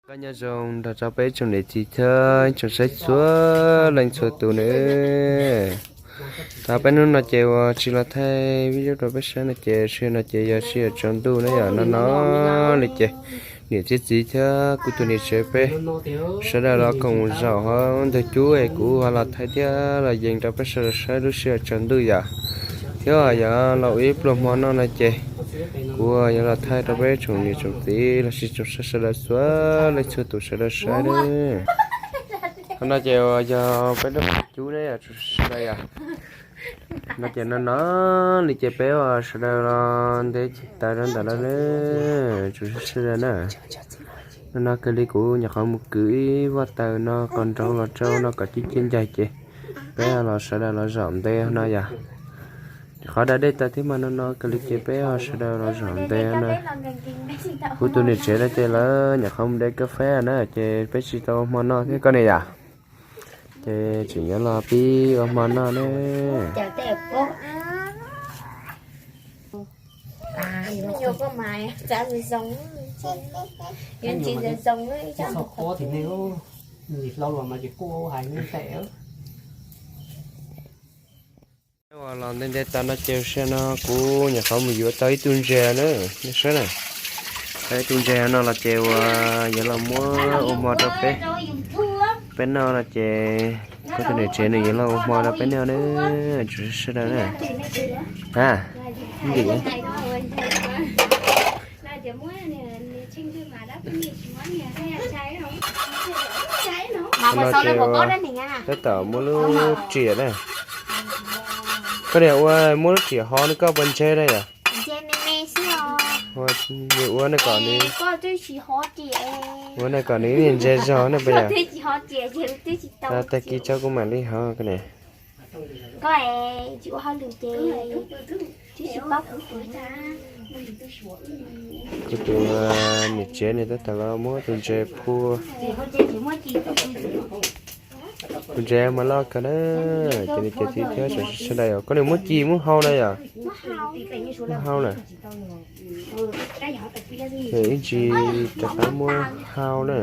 Koj nyob zoo nrog rau peb tsoom niam txiv thiab tsoom saib txhua leej txhua tus nawb. Tau peb hnub no ces uas tsis los thaij video rau peb saib no ces sij hawm no ces yog sij hawm tsaus ntuj na yom, no no li ces niam thiab txiv thiab kuv tus niam tsev peb sawv daws los koom zaum hauv ntug cub es kuv ho los thaij thiab los yees rau peb sawv daws saib lub sij hawm tsaus ntuj yom. Thiab yog los ua ib pluag hmo noj no ces kuv yuav los thaij rau peb tsoom niam tsoom txiv los sis tsoom saib sawv daws txhua leej txhua tus sawv daws saib nawb. Qhov no ces uas yog peb lub cub ne, tsoom saib sawv daws yom. No ces no no li ces peb uas sawv daws los nte taws rau ntawm no ne, tsoom saib sawv daws na. No no kiag li kuv nyuam qhuav mus kwv ib vaj taws no qos nraud los rau no kom cib cib ncaig ces peb los sawv daws los zaum nte no yom. Qhov da dej tas thiab mas no no kiag li ces peb sawv daws los zaum nte no. Kuv tus niam tsev no ces lawv nyuam qhuav mus de kas fab na ces peb tsis tau ua hmo noj thiab koj niam yom. Ces tseem yuav los pib ua hmo noj ne. Peb uas los nte nte tas no ces sij hawm no kuv nyuam qhuav mus yuav tau ib tug ntses na, nej saib na. Tau ib tug ntses no los ces uas yuav los muab ua hmo rau peb, peb noj no ces kuv tus niam tsev nws yuav los ua hmo rau peb noj na, tsoom saib sawv daws na. A, ntim. Qhov no ces tab tom muab lub riam na. Koj niam ua muab lub riam hov no koj puas ntse na yom? Nws ua nej kom nws, ua nej kom nws ntse zog ne puas yog? Tag kis tso kuv mam li hov koj niam. Kuv tus niam tsev nws tab tom los muab tus ntses phua. Tus ntses mas loj kawg na, ces nws ces txiv thiab tsoom saib sawv daws yom, koj niam muab ci muab hau na yom? Muab hau na. Ib ntsis rov qab muab hau na.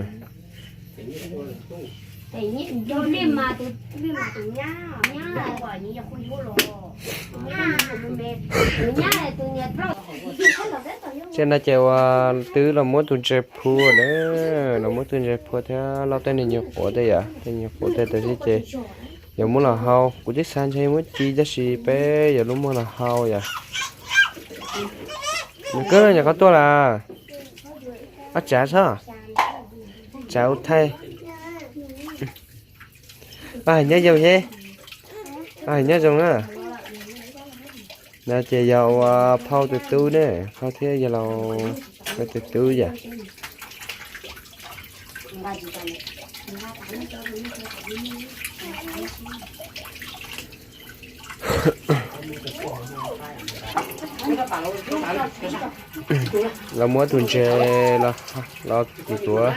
Ces no ces uas twb los muab tus ntses phua na, los muab tus ntses phua thiab lauj, tej niag nyuag quav tej yom, tej nyuag quav tej tab sis ces yog muab los hau, kuv twb xav ntshe muab ci tab sis peb yuav lub muab los hau yom. Nws kawg nyuam qhuav tuaj las. Ob tsav txhob, tsav ua thaij. Ob hais nyob zoo thiab, ob hais nyob zoo na. No ces yog ua phauj tus tub ne, phauj thiab yog laus tus tub yom. Los muab tus ntses los tus tuav.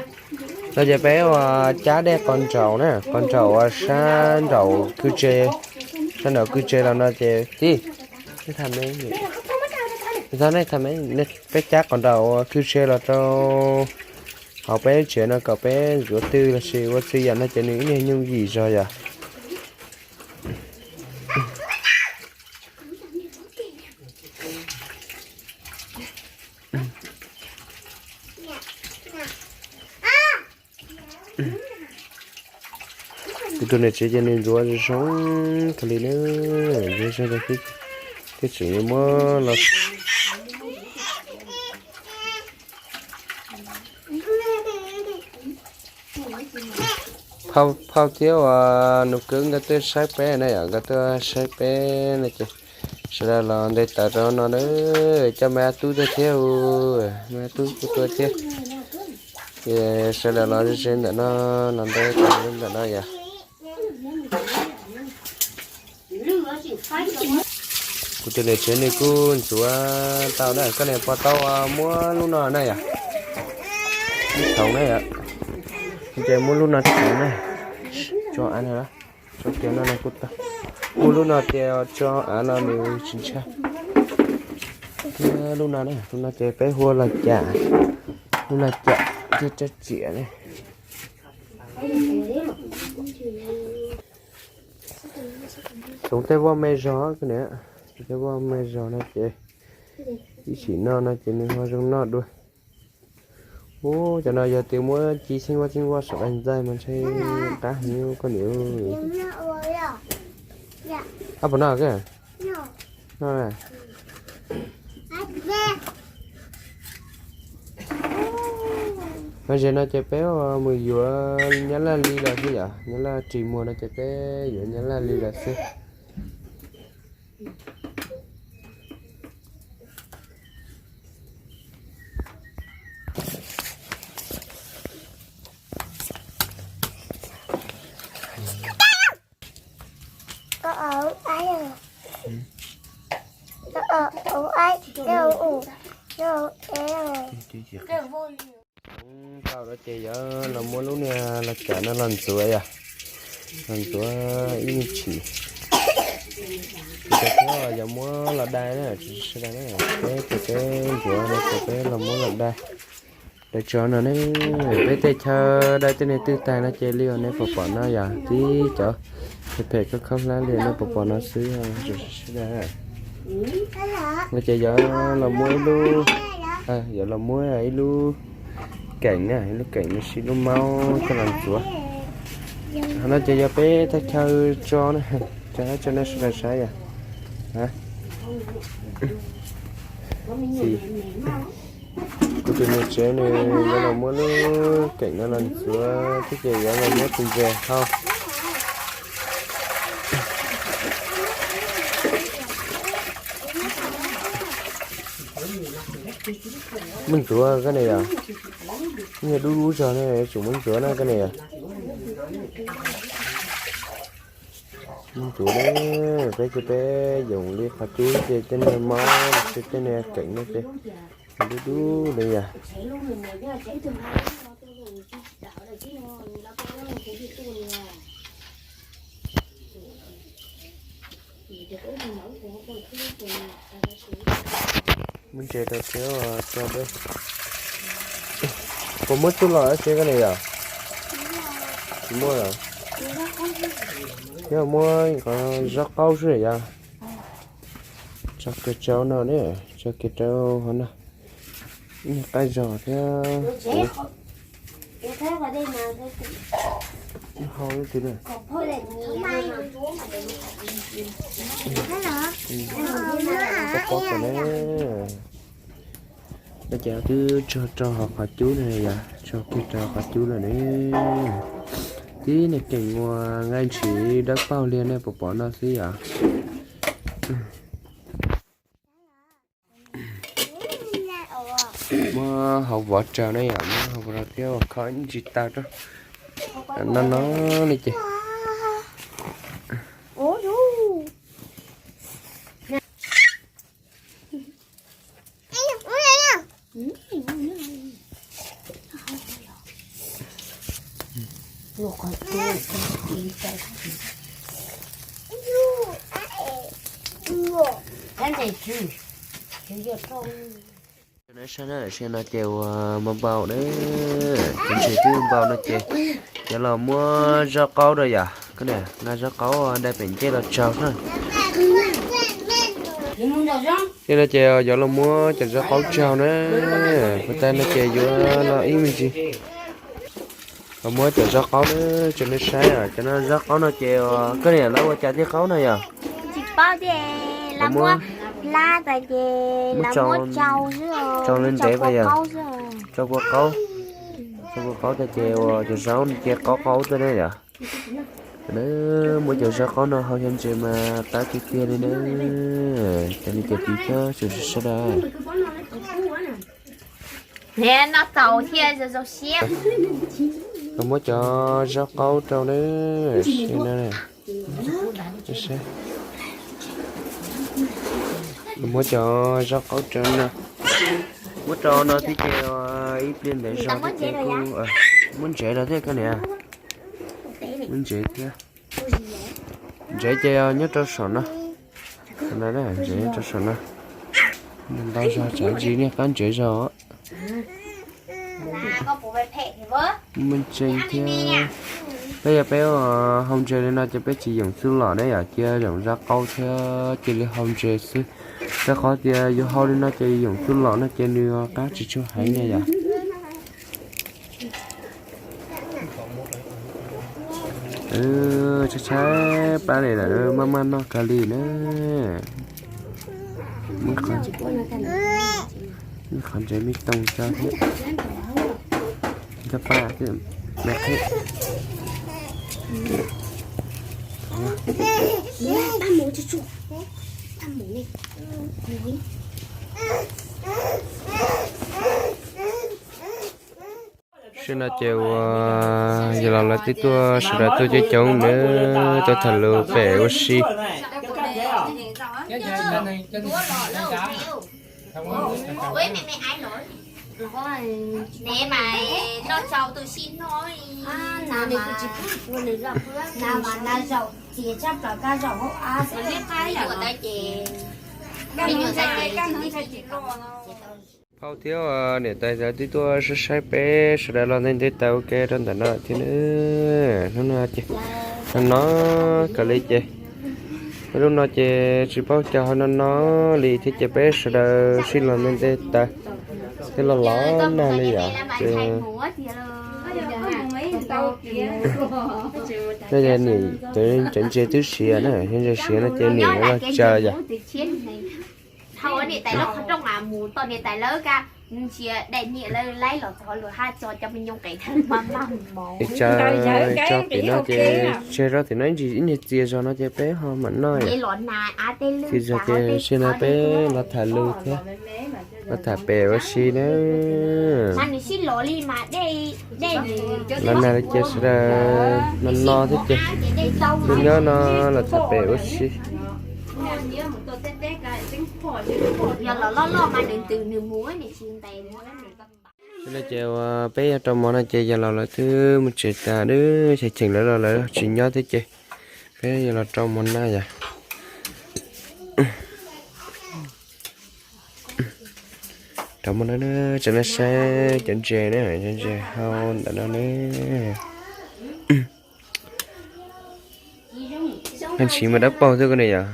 No ces peb ua cab dej qos nraum na, qos nraum uas sab nraum kwj tse, sab nraum kwj tse los no ces tib, peb cab qos nraum uas kwj tse los rau hauv peb tsev no kom peb ntxuav twg los sis ua txwv yam no ces nws ib niag nyooj yim zog yom. Kuv tus niam tsev ces nws ntxuav zoo kawg li na, ntxuav zoo kawg, twb tseem yuav muab los. Phauj thiab uas nus kwv nkawd twb saib peb na yom, nkawd twb saib peb no ces sawv daws los nte taws rau no na, coj me ab tub tuaj thiab, me ab tub kuj tuaj thiab. Ces sawv daws los ze ze ntawm no, los nte taws ntawm no yom. Kuv tus niam tsev nws kuj ntxuav tau na, koj niam puas tau muab lub no na yom? Lub thoov na yom. Ces muab lub no thoov na. Tso av no, tso kiag no no kuj tau. Muab lub no ces tso av no nws tsis ntshai. Thiab lub no na, lub no ces peb hu ua los cam, lub los cam. Cig rab riam ne. Txhoov tej voj me zog koj niam, txhoov tej voj me zog no ces ib sim noj no ces nws ho zoo noj dua. Ub, cov no yog tias muab ci xeeb voj xeeb voj saum daim ntxaij mas ntshe qab heev koj niam. Ab, puas noj koj? Noj. Mas ze no ces peb mus yuav nyab laj li lawm xwb yom, nyab laj ris muag no ces peb yuav nyab laj li lawm xwb. Tau no ces yuav los muab lub niag los cam no los ntxuav yom, los ntxuav ib me ntsis. Ces yuav muab los dai na, peb ces peb ntxuav no ces peb los muab los dai. Daim tsov no ne, peb tej chaw dai tej niag twj tais no ces li uas nej pom pom no yom, tib cov phem phem khaub khaub hlab li nej pom pom no xwb. No ces yuav los muab ib lub, yuav los muab ib lub keem na, ib lub keem no sib lub maub coj los ntxuav. Qhov no ces yog peb thaj chaw tso na, tso nej sawv daws saib yom. Kuv tus niam tsev nws yuav los muab lub keem no los ntxuav thiab ces yuav los muab tus ntses hau. Muab ntxuav koj niam yom, yog dub dub zog ne, tsum muab ntxuav na koj niam yom. Muab ntxuav na, peb ces peb yoom li qhov cub ces tej niag mob, tej niag keem no ces dub dub li yom. Muab ntses rau thiab tso dej. Puas muab txuj lom dab tsi koj niam yom? Tsis muaj los? Yog muab zaub qaub xwb yom. Tso kiag rau no ne, tso kiag rau hauv no. Ib niag qaib zog thiab kuv. Hau ib tug na. Pob pob tom ne. No ces twb tso rau hauv qhov cub no yom, tso kiag rau qhov cub lawm ne. Tib niag keem uas nqaij ntshis dawb paug li nej pom pom no xwb yom. Muab hauv vov raws na yom, muab hauv vov raws thiab ua kho ib ntsis taw rau. No no li ces Saib no ces uas npau npau na, tus ntses twb npau no ces yuav los muab zaub qaub rau yom, koj niam, nqa zaub qaub dai pem ncej los tsaug na. Tej no ces yuav los muab cov zaub qaub tsaug na, puas tas no ces yuav los ib me ntsis. Los muab cov zaub qaub na, tso nej saib os, cov no zaub qaub no ces koj niam lawv ua cas thiaj qaub no yom? Tsis paub tias lawv muab hlab tas ces lawv muab tsau xwb, tsau li ntev pas yom, tsau kua qaub, tsau kua qaub tas ces ua cov zaub no ces qaub qaub tuaj ne yom. Muab cov zaub qaub no hau xyov ntses mas qab tiag tiag li na. Cov niam cov txiv thiab tsoom saib sawv daws. Noj tau thiab zoo siab. Los muab cov zaub qaub rau na. Muab cov zaub qaub rau no. Muab rau no thiab ces ib pliag ntawd zog thiab ces kuj muab ntsev rau thiab koj niam. Muab ntsev thiab. Ntsev ces nyob rau saum no. Ntsev nyob rau saum no. Ntau zog tsam ntsis niag qab ntsev zog. Muaj ntseeg thiab. Peb yog peb hau ntses li no ces peb tsis yoom txuj lom ne yom, cia yoom zaj qaub thiab cia li hau ntses xwb. Rau qhov tias yus hau li no ces yoom txuj lom no ces nws qab tsis tshua heev ne yom. Tshaib tshaib plab li lawm, maj maj noj kawg li na. Muaj qhov ntses me tooj tso thiab. Cov paj thiab. Tam sim no ces uas yog los lawv twb tuaj, sawv daws tuaj coob coob na, tuaj tham lus pem ua si. Phauj thiab niam tais lawv twb tuaj saib saib peb sawv daws los nte nte taws ua ke rau ntawm no thiab na. Hnub no ces no no kawg li ces, lub no ces tsis paub cas ho no no li thiab ces peb sawv daws sib los nte nte taws thiab los los nag li yom. Ces no yog niam cov ntses twb siav na, cov ntses siav no ces niam yuav los tsaws yom. Tsaws tso tim no ces tseg rau tim no ib ntsis, ib niag txias zog no ces peb ho mam noj. Txias zog ces sim no peb los tham lus thiab los tham pem ua si na. Los nag li ces sawv daws no no thiab ces nyob nyob no los tham pem ua si. Ces no ces uas peb yog rau mov no ces yog los lawv twb mus tsev tas, cheem cheem lawv los lawv tsis nyob thiab ces peb yog los rau mov na yom. Rau mov na, tseem no saib cov ntses na, cov ntses hau ntawm no na. Nqaij ntshis mas dawb paug xwb koj niam yom.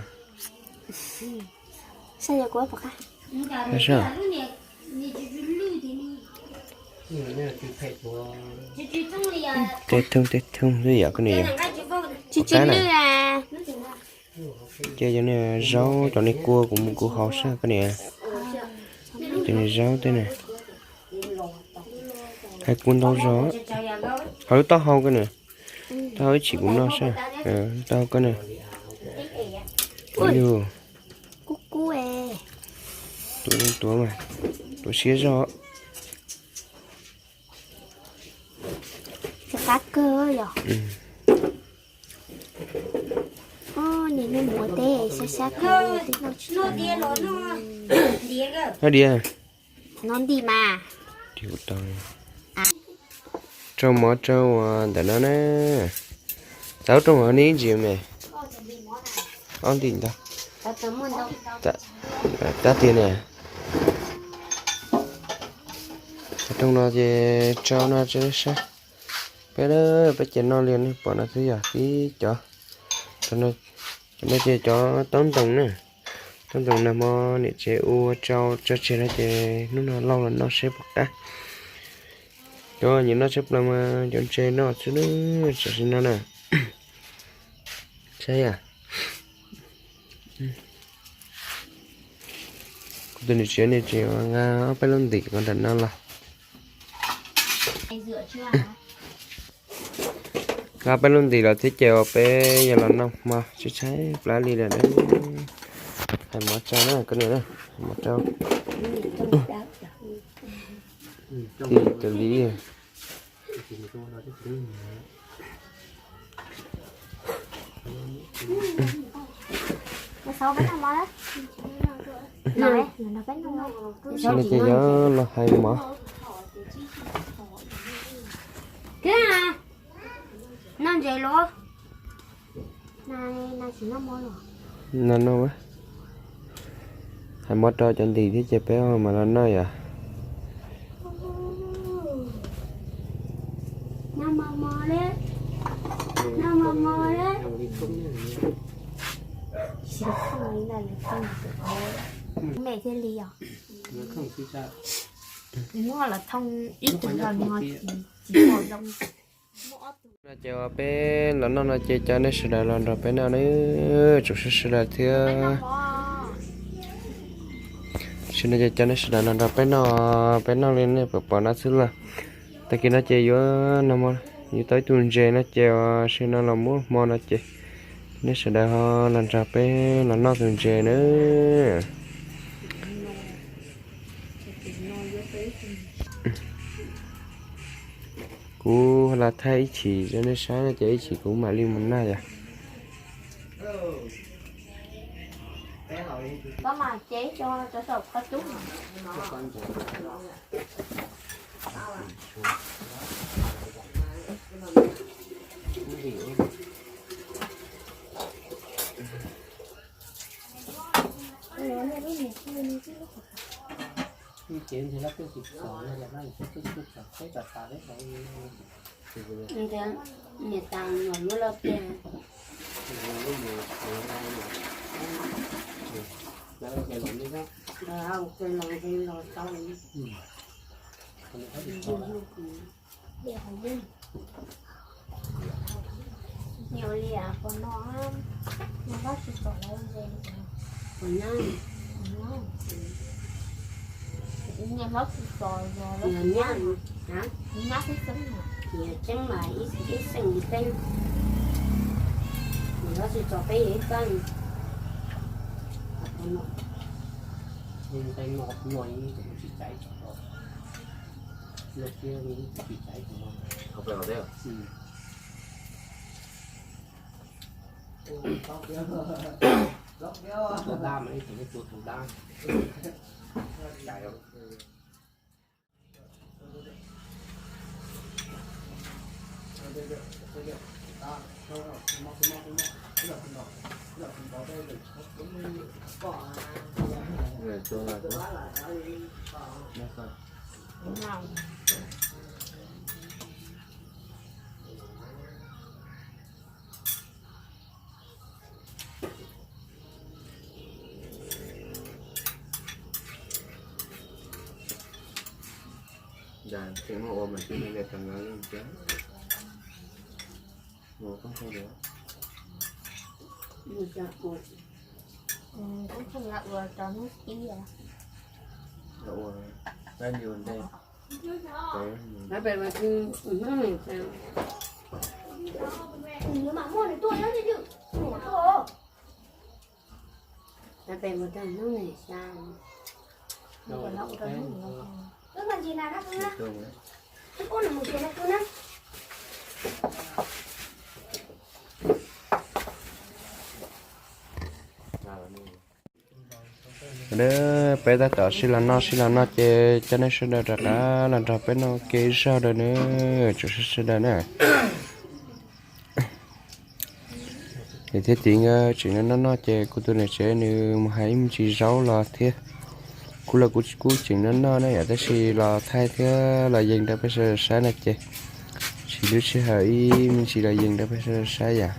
Tej thooj tej thooj xwb yom koj niam yom. Ua kab na. Ces cov niag zaub, cov niag kua kuv mus kuv haus sab koj niam. Cov niag zaub tej na. Hais kua ntau zog. Hauv lub taub hau koj niam. Taub hau ib chim kuv noj sab. Taub hau koj niam. Yus. Tuav, tuav mas, tuav siab zog. Hab diav. Rau mov rau ntawm no na. Tau rau mov ni ntsis me. Ob ntim ntag. Tab tiag ne. Rau no ces rau no tso saib. Peb, peb ces noj li nej pom no xwb yog tib cov. Cov no ces cov taub ntoos na. Taub ntoos nag hmo niam tsev ua tsau tso tseg no ces hnub no lauj los noj seb puas qab. Cov nyiam noj tshaj plaws mas cov ntse noj xwb na, tam sim no na. Saib yom. Kuv tus niam tsev ne tseem nqa ob peb lub ntim ko nram no los. Nqa peb lub ntim los thiab ces uas peb yog los noj hmo tshaib tshaib plab li lawm na. Hais mov tsau na koj niam na, hais mov tsau. Tig tus li. Li ces yuav los hais mov. No no, hais mov rau cov ntim thiab ces peb mam los noj yom. Noj mos mos li, noj mos mos li. Tsis thooj li ntawd, lawv thooj tus qau. Mej thiaj li os. Muab los thooj ib tug los no tsis pom zoo. No ces peb los noj no ces cov nej sawv daws los nrog peb noj na. Tsoom sawv sawv daws thiab. Tam sim no ces cov nej sawv daws los nrog peb noj, peb noj li nej pom pom no xwb los. Tag kis no ces yuav noj mov, yuav tau ib tug ntses no ces tam sim no los muab hmo no ces nej sawv daws ho los nrog peb los noj tus ntses na. Kuv los thaij ib chim rau nej saib no ces ib chim kuv mam li mus noj yom. Niam tas nyuam yuav los tiag. Los los los tau. Nyiam li qhov no, nyiam hlob tsis txom los ntse. Qhov nyob, nyiam hlob tsis txom los nyab, nyab xwb xeeb, yog tseeb mas ib xeem li peb, nyiam hlob tsis txom peb yog ib txeem. Qhov no, qhov no tsis caiv, no tsis caiv, tus dab mas ib tug tus dab. Peb tab tom sib los noj sib los noj ces cov nej sawv daws rov qab los nrog peb noj ua ke zog rau na, tsoom sawv sawv daws na. Niam thiab txiv nkawd tseem noj noj noj ces kuv tus niam tsev nws mus hais ib me ntsis zaub los thiab. Kuv los kuv kuj tseem noj noj na yom, tab sis los thaij thiab los yees rau peb sawv daws saib no ces tsis lub sij hawm ib me ntsis los yees rau peb sawv daws saib yom.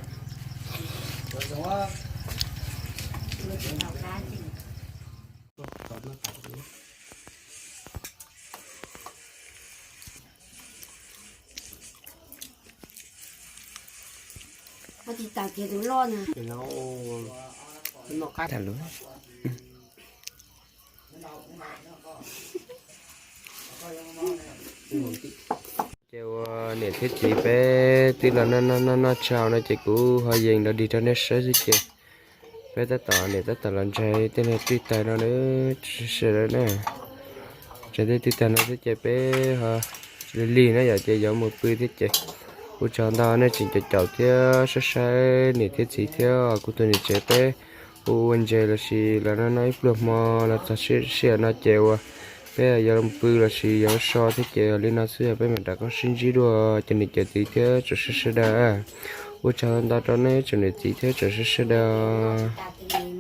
Tsis tas kiag tus loj na. Tham lus. Ces ua niam thiab txiv peb twb los noj noj noj noj tsau no ces kuv ho yees los dig rau nej saib xwb ces peb tab tom niam tab tom los ntsaig tej niag twj taig no na, sawv daws na. Ntsaig tej twj taig no xwb ces peb ho lig lig na yom ces yuav mus pw thiab ces ua tsaug ntau nej tseem caum caum thiab saib saib niam thiab txiv thiab kuv tus niam tsev peb ua ua ntses lossis los noj noj ib pluag hmo los txog sij hawm no ces ua peb yuav mus pw lossis yuav so thiab ces li no xwb, peb mam rov qab sib ntsib dua cov niam cov txiv thiab tsoom sawv sawv daws. Ua tsaug ntau rau nej tsoom niam txiv thiab tsoom sawv sawv daws.